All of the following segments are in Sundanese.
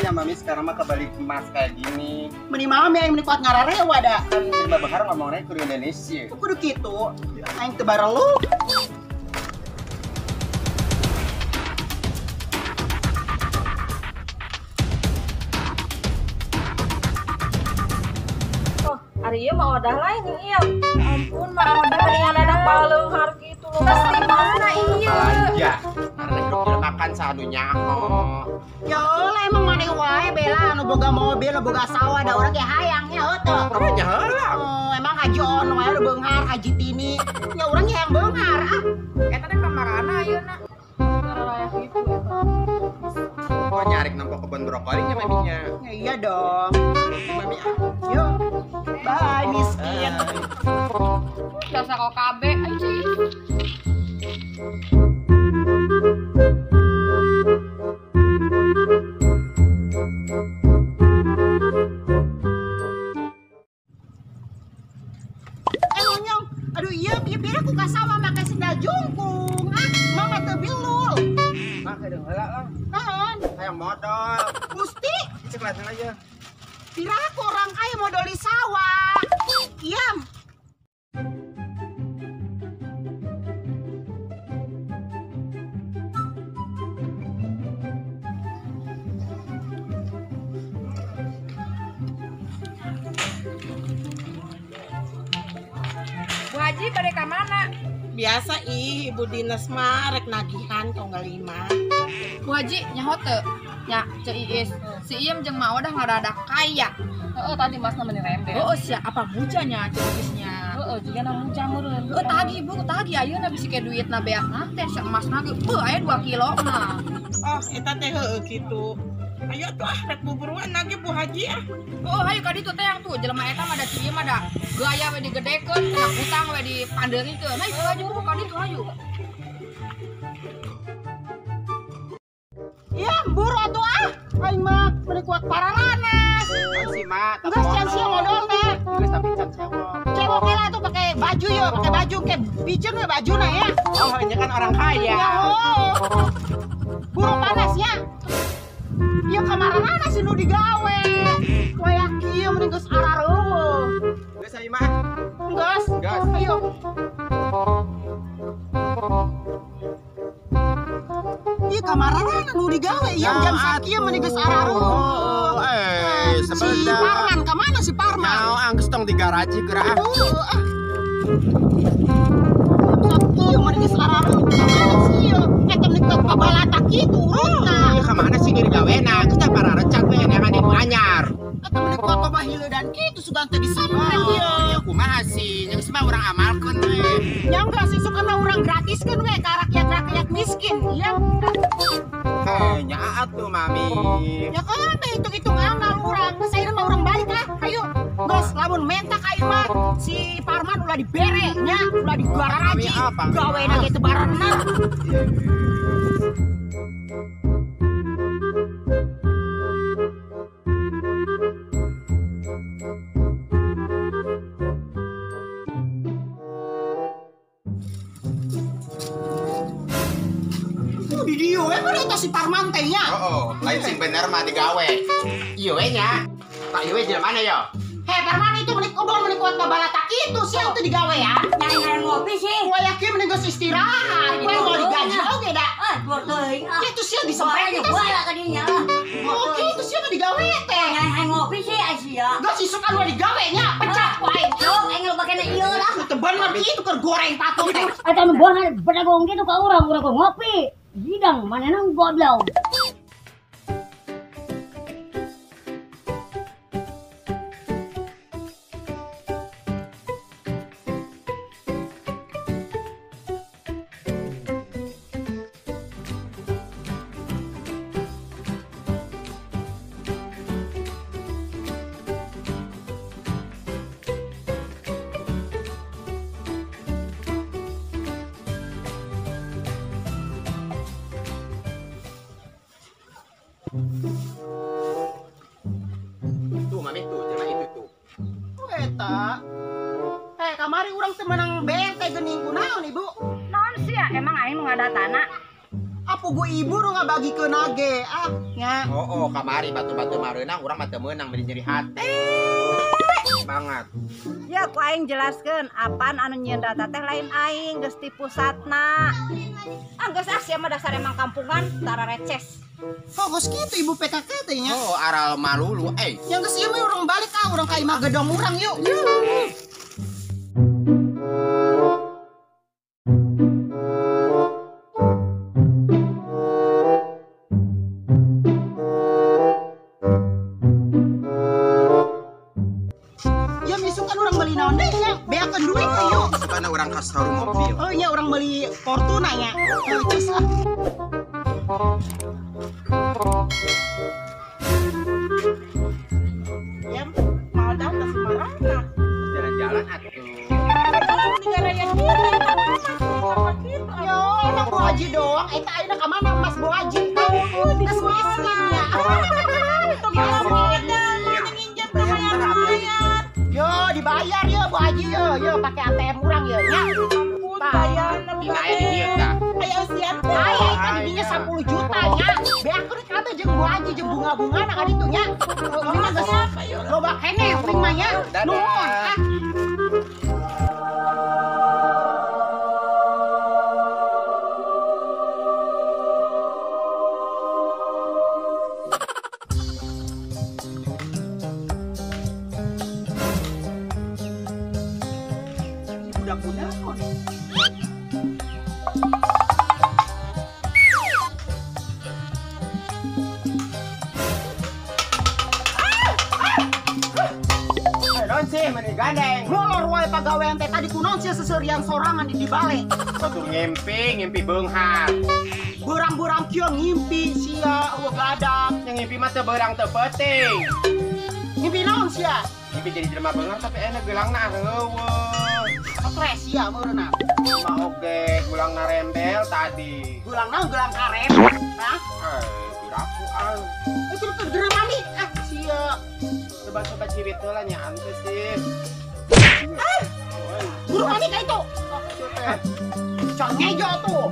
Makanya mami sekarang mah kebalik emas kayak gini. Meni mami aing meni kuat ngararewa da. Kan jelema beunghar ngomongnya kudu Indonesia. Kudu kitu. Aing teu barelu. Oh, ari ieu mah odah lain ieu. Ya ampun, mah odah mendingan ada paleunghar kitu loh. Terus di mana ieu? Belanja. Karena hidup tidak makan sanu nyaho. Ya Allah, emang maneh wae bela anu boga mobil, anu boga sawah da urang ge hayang nya heuh teu. Nya heula. Oh, emang Haji Ono wae nu beunghar, Haji Tini. Ya urang ge hayang beunghar ah. Eta teh kamarana ayeuna? Raya kitu eta. Oh, nyarik nempo kebun brokoli nya maminya. Ya, iya dong. Mami ah. Yuk. Bye miskin. Dasar kok KB ayo sih. Monyong, aduh iya pira ku ka sawah make sendal jungkung. Ah, mama teu bilul. Mah kedeung heula lah. Naon? Hayang modal. Gusti, cek langsung aja. Pira ku orang kaya modal di sawah. Iya. Bu Haji bade ka mana? Biasa ih, ibu dinas mah rek nagihan tanggal 5. Bu Haji nyaho teu? Nya Ceu Iis. Si Iem jeung Mak Odah ngadadak kaya. Heeh, tadi masna meni rembes. Heeh sia, apa mujanya Ceu Iisnya? Heeh, jiga na muja meureun. Heeh, tagih Bu, tagih ayeuna bisi ke duitna beak teh sia emasna ge beuh aya 2 kilo mah. Oh, eta teh heueuh kitu. Ayo tuh ah, rek buburuan lagi Bu Haji ah. Oh, hayu ka ditu teh yang tuh jelema eta mah da si ieu mah da gaya we digedekeun, kena hutang we dipandeurikeun. Hayu Bu Haji buku ka ditu hayu. Ya, buru atuh ah. Aing mah meni kuat pararanas. Si mak, Geus can sia modalna. Geus tapi can cewek. Cewek lah tuh pakai baju yo, pakai baju kayak biceun we bajuna ya. Oh, hanya kan orang kaya. Ya, oh. Buru panas ya. Ya kamarana sih nu digawe. Wayah kieu mending geus arareueuh. Geus ayo mah. Geus. Geus. Ayo. Ieu kamarana nu digawe ieu jam sakieu mending geus arareueuh. Eh, Si Parman ka mana si Parman? Nyaho anggeus tong di garaji geura ah. Heueuh ah. Jam sakieu mending geus arareueuh ka mana sih ieu? Eta mending ke kabalatak kitu urutna. Ieu ka mana sih geura gawena? Geus teh pararecat we neangan di nu anyar. Eta mending kuat loba hileudan kitu sugan teh disampeun ieu. Ya kumaha sih? Nya geus mah urang amalkeun we. Ya enggak sih, suka mah urang gratiskeun we ka rakyat-rakyat miskin ya. Heh, nya atuh mami. Ya kan hitung-hitung amal urang. Geus ayeuna mah urang balik lah. Ayo. Geus lamun menta ka ieu mah si Parman ulah dibere nya, ulah digaraji. Gawena ge teu barenang. Di dieu we mah eta si Parman teh nya. Oh, lain sing bener mah digawe. Ieu we nya. Tak ieu we jelema mana yo? Hei Parman itu meni kobon meni kuat babalatak itu siang teu digawe ya. Nyari ngopi sih. Wayah kieu mending geus istirahat. Kowe mau digaji oge da. Ah, buat teuing ah. Itu sia disempet itu. Gua lah kadinya. Oh, kitu sia mah digawe teh. Nyari ngopi sih sia. Geus isuk anu digawe nya, pecat ku aing. Sok aing lo bakena ieu lah. Teu bener kitu keur goreng patung teh. Eta nu buangan bedagong kitu ka urang, urang ngopi. Hidang manehna goblok. Tuh mami tuh, jelema itu tuh. Eta. Eh, kamari urang teu meunang BRT geuning kunaon ibu? Naon sia? Emang aing nu ngadatana? Apa gue ibu nu ngabagikeun age ah nya. Oh, kamari batu-batu mareunang urang mah teu meunang beli nyeri hate. Banget. Ya ku aing jelaskeun apaan anu nyieun data teh lain aing geus ti pusatna. Ah geus ah sia mah dasar emang kampungan tara reces. Kok geus kitu ibu PKK teh nya? Oh, aral malulu eh. Yang geus ieu mah urang balik ah urang ka imah gedong urang yuk. Ya misukan urang beli naon deui nya? Beakeun duit teh yuk. Sukana urang ka showroom mobil. Oh nya urang beli Fortuna nya. Oh, cus ah. Ya, mau dah ke Semarang. Jalan-jalan atuh. Yo, emang Bu Haji doang. Eta ayeuna ka mana Mas Bu Haji? Geus miskin ya. Yo, dibayar yo Bu Haji yo, yo pakai ATM urang yo nya. Dina aya di dieu tah. Aya usian teh. Aya eta di dinya 10 juta nya. Beakeun kabeh jeung Bu Haji jeung bunga-bungana ka ditu nya. Ini mah geus loba keneh uing mah nya. Nuhun ah. Budak-budak Naon sih meni gandeng. Molor wae pagawean teh tadi kunaon sia seserian sorangan di bale. Batur ngimpi, ngimpi beunghar. Berang-berang kieu ngimpi sia eueuh gadak. Yang ngimpi mah teu beurang teu peuting. Ngimpi naon sia? Ngimpi jadi jelema beunghar tapi enak geulangna heueuh. Stres sia meureunna. Mah oge geulangna rembel tadi. Geulang naon geulang karet? Hah? Piraku ah. Itu teh geura mandi ah sia. Coba-coba ciwit heula nya ante sih. Ah. Buru mandi ka itu. Can ngejo tuh.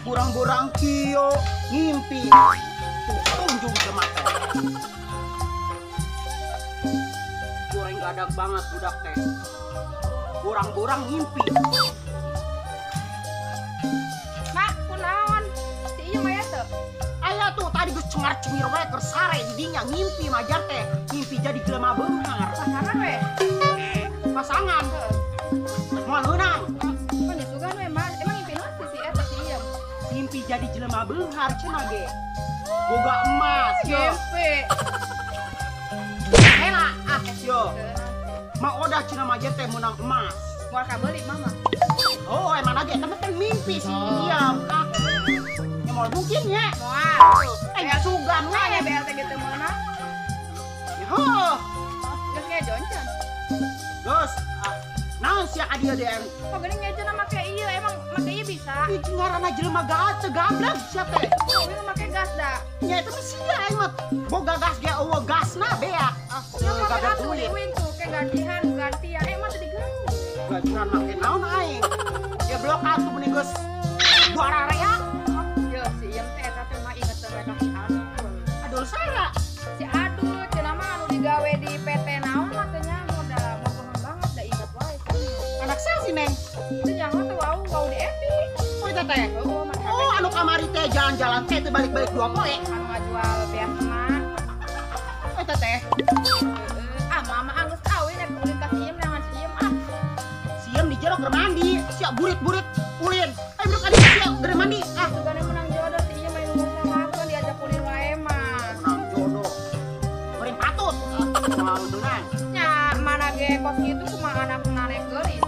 Burang-burang kieu ngimpi. Tuh tunjung ke mata. Goreng gadak banget budak teh. Burang-burang ngimpi. Mak, kunaon? Si ieu mah teu. Aya tuh tadi geus cengar-cengir wae keur sare di dinya ngimpi majar teh. Ngimpi jadi jelema beunghar. Pasangan we. Pasangan. Moal meunang. Pan sugan we mah. Emang ngimpi naon sih si eta si ieu? Ngimpi jadi jelema beunghar cenah ge. Boga emas yo. Ngimpi. Hela ah yo. Ma odah cenah majar teh meunang emas. Moal kabeuli mah mah. Oh, emang aja tapi kan mimpi sih iya. Ah. Ya moal mungkin ya. Moal. Eh sugan we. Aya BLT gitu meunang. Yo. Geus ngejon can. Geus. Naon sia ka dieu deui? Kok geuning ngejon make ieu emang make ieu bisa? Ih ngaranna jelema gaat teu gablek sia teh. Ieu make gas da. Nya eta mah sia aing mah boga gas ge eueuh gasna beak. Ah, gagal duit. Tuh ke gajihan gantian emang teu digerung. Gajihan make naon aing? Ya blok atuh meni geus bararea. Yo si ieu teh eta teh mah inget teh ka si Adul. Adul saha? Si Adul cenah mah anu digawe di PT naon mah teh nyaho da bogohan banget da inget wae. Anak saha si Neng? Teu nyaho teh wau di Epi. Oh eta teh. Oh anu kamari teh jalan-jalan teh teu balik-balik dua poe. Anu ngajual beas mah. Oh eta teh. Ah mama anggeus kawin rek ulin ka si Iem nangan si Iem ah. Si Iem di jero keur mandi, sia burit-burit ulin. Eh bro kali sia keur mandi ah. Sugana menang jodoh si Iem main ngusahakeun diajak ulin wae mah. Menang jodoh. Meureun patut. Moal meunang. Nya mana ge kos kitu kumaha anakna rek geulis.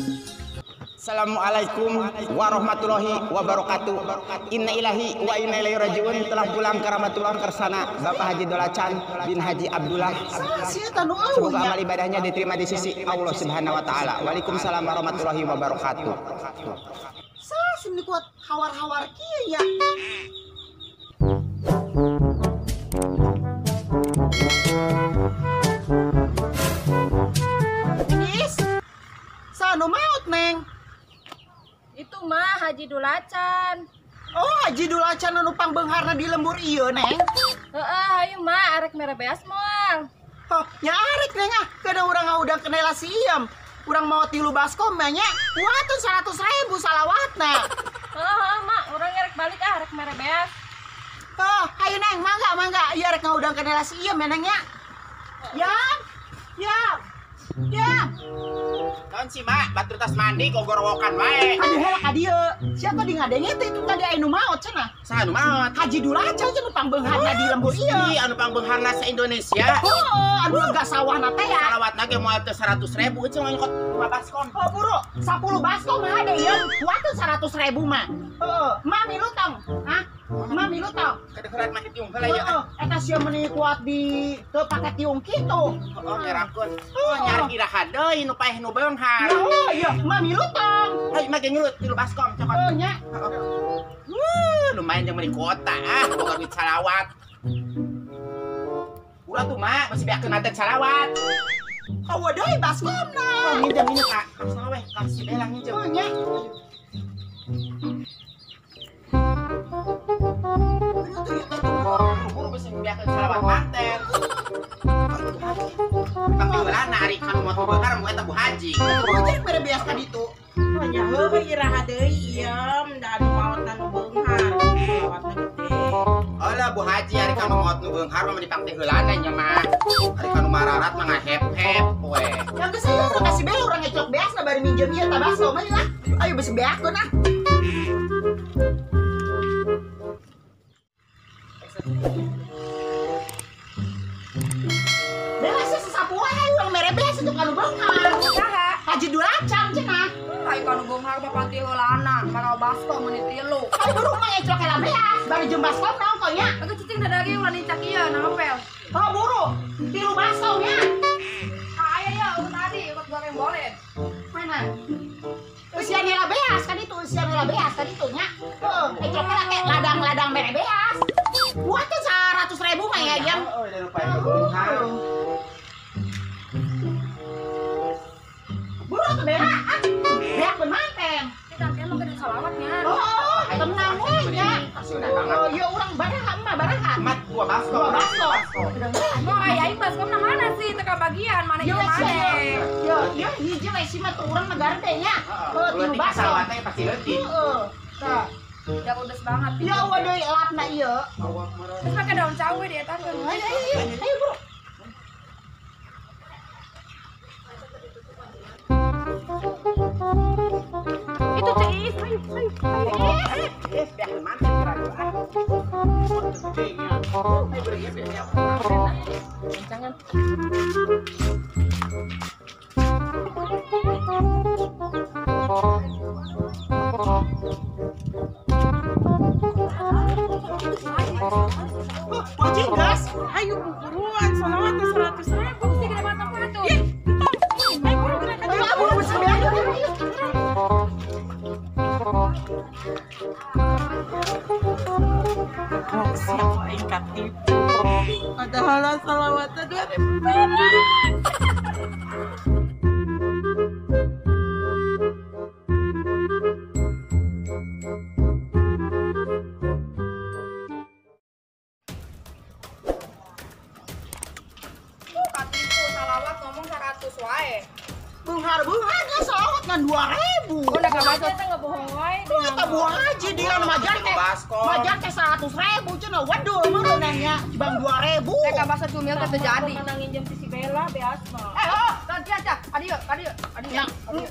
Assalamualaikum warahmatullahi wabarakatuh. Inna ilahi wa inna ilaihi rajiun. Telah pulang ke rahmatullah kersana Bapak Haji Dolacan bin Haji Abdullah. Semoga amal ibadahnya diterima di sisi Allah Subhanahu wa taala. Waalaikumsalam warahmatullahi wabarakatuh. Sah kuat hawar-hawar kieu ya. Is. Sanu maut, Neng. Itu mah Haji Dulacan. Oh, Haji Dulacan anu pangbeungharna di lembur ieu, Neng. Heeh, hayu mah arek mere beas moal. Oh, nya arek Neng ah, kada urang ngaudang kenela siem. Urang mau 3 baskom mah nya. Watun 100.000 salawatna. Heeh, mak, urang arek balik ah, arek mere beas. Oh, hayu Neng, mangga mangga. Ieu arek ngaudang kenela siem ya Neng nya. Ya. Ya. Ya. Naon sih, Mak? Batur tas mandi kok gorowokan wae. Aduh heula ka dieu. Sia tadi ngadenge teh itu tadi aya nu maot cenah. Saha nu maot? Haji Dulacan cenah pangbeungharna di lembur ieu. Iya, anu pangbeungharna sa-Indonesia. Heeh, anu lega sawahna teh ya. Salawatna ge moal teu 100.000 cenah nyokot 2 baskom. Oh, buru, 10 baskom mah ada ieu. Watun 100.000 mah. Heeh, mah milu tong. Hah? Mah milu tong. Kedengeran mah tiung heula ya. Heeh, eta sia meuni kuat di teu pake tiung kitu. Heeh, ngerakeun. Oh, nyari iraha deui nu paeh nu beunghar. Ya, iya, mah milu tong. Hayu mah ge ngelut 3 baskom cokot. Heeh nya. Wuh, lumayan jeung meuli kuota ah, boga duit salawat. Ulah tuh mak, masih beakeun manten salawat. Hawa deui baskomna. Oh, nginjem ini Kak. Salah weh, kasih Bella nginjem. Oh nya. Buru bisa beakeun salawat manten. Tapi heulana ari kanu moal beunghar mu eta Bu Haji. Bu Haji mere beas ka ditu. Oh nya heuh iraha deui ieu, da anu maot anu beunghar. Salawatna gede. Alah Bu Haji ari kanu maot nu beunghar mah dipang teh heulana nya mah. Ari kanu mararat mah ngahep-hep we. Yang geus ieu urang kasih bela urang ngecok beasna bari minjem ieu tah baskom ayo lah. Ayo besi beakeun ah. Bela sih sesapu wae urang mere beas itu kanu beunghar. Saha? Haji Dulacan cenah. Ayo kanu beunghar mah panti heulana, kana baskom meuni tilu. Ayo buru mah ngecok heula beas, bari jeung baskom naon kok nya. Engke cicing da daging ulah nincak ieu na ngepel. Oh buru, 3 baskom nya. Ah aya ya urut tadi urut goreng boleh. Mana? Usian heula beas kan itu, usian heula beas kan itu nya. Heeh, ngecok heula kayak ladang-ladang mere beas. Buat tuh 100.000 mah ya, Jam. Oh, udah lupa nu beunghar. Buru tuh beak ah. Beak manten. Kita emang gede salawatnya. Oh, tenang we nya. Oh, ya urang baraha mah baraha. Mat 2 baskom. 2 baskom. Mau aya aing baskom na mana sih teu kabagian mana ieu mana. Yo, yo hiji we si mah tuh urang mah garde nya. Heuh, 3 baskom. Salawatna pasti leutik. Heeh. Tah. Udah udes banget. Ya waduh lapna ieu. Terus pakai daun cawe di eta kan. Ayo ayo ayo bro. Itu Cek Iis, ayo ayo ayo. Eh, beakeun manten geura ah. Jangan. Wajib gas. Ayo buruan salawatna 100.000. Mesti gede banget apa tuh? Ayo buru gerak ka Ayo buru besi beakeun. Siapa aing katipu. Padahal salawatna 2.000 perak. Katipu salawat ngomong 100 wae. Beunghar-beunghar nya salawat ngan 2.000. Oh, udah gak baca teh ngebohong wae. Eta Bu Haji dia nu majar teh. Majar teh 100.000 cenah. Waduh, meureun nya cibang 2.000. Teh kabasa cumil teh terjadi. Menang nginjem si Bella beas mah. Eh, oh, gantian cah. Adieu, adieu, adieu. Ya. Adieu.